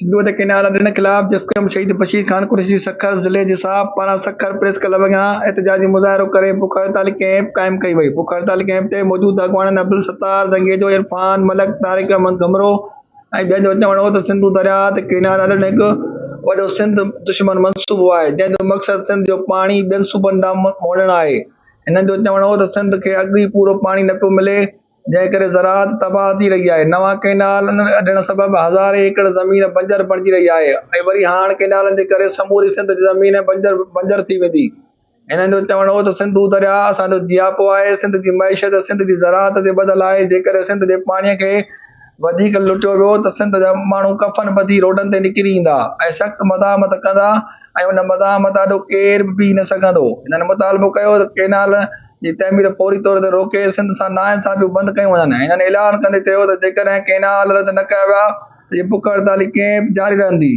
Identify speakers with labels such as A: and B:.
A: سنڌوء تي ڪئنال اڏڻ خلاف جسقم شهيد بشير خان قريشي سکر ضلعي جي صاحب پاران سکر پريس ڪلب اڳيان احتجاجي مظاهرو ڪري بک هڙتالي ڪئمپ قائم ڪئي وئي. بک هڙتالي ڪئمپ تي موجود اڳواڻن عبدالستار زنگيجو، عرفان ملڪ، طارق احمد گهمرو ۽ ٻين جو چوڻ هو ته سنڌو درياهه تي ڪئنال اڏڻ هڪ وڏو سنڌ دشمن منصوبو آهي، جنهن جو مقصد سنڌ جو پاڻي ٻين صوبن ڏانهن موڙڻ آهي. هنن جو چوڻ هو ته سنڌ کي اڳ ئي پورو پاڻي نه پيو ملي، جنهن ڪري زراعت تباهه ٿي رهي آهي، نوان ڪئنال اڏڻ سبب هزارين ايڪڙ زمين بنجر بڻجي رهي آهي ۽ وري هاڻ ڪئنالن جي ڪري سموري سنڌ جي زمين بنجر ٿي ويندي. هنن جو چوڻ هو ته سنڌو درياهه اسان جو جياپو آهي، سنڌ جي معيشت سنڌ جي زراعت تي ٻڌل آهي، جيڪڏهن سنڌ جي پاڻي کي وڌيڪ لٽيو ويو ته سنڌ جا ماڻهو ڪفن ٻڌي روڊن تي نڪري ايندا ۽ سخت مزاحمت ڪندا ۽ ان مزاحمت آڏو ڪير به بيهي نه سگهندو. هنن مطالبو ڪيو ته ڪئنال جي تعمير فوري طور تي روڪي سنڌ سان ناانصافيون بند ڪيون وڃن. هنن اعلان ڪندي چيو ته جيڪڏهن ڪئنال رد نه ڪيا ويا ته هي بک هڙتالي ڪئمپ جاري رهندي.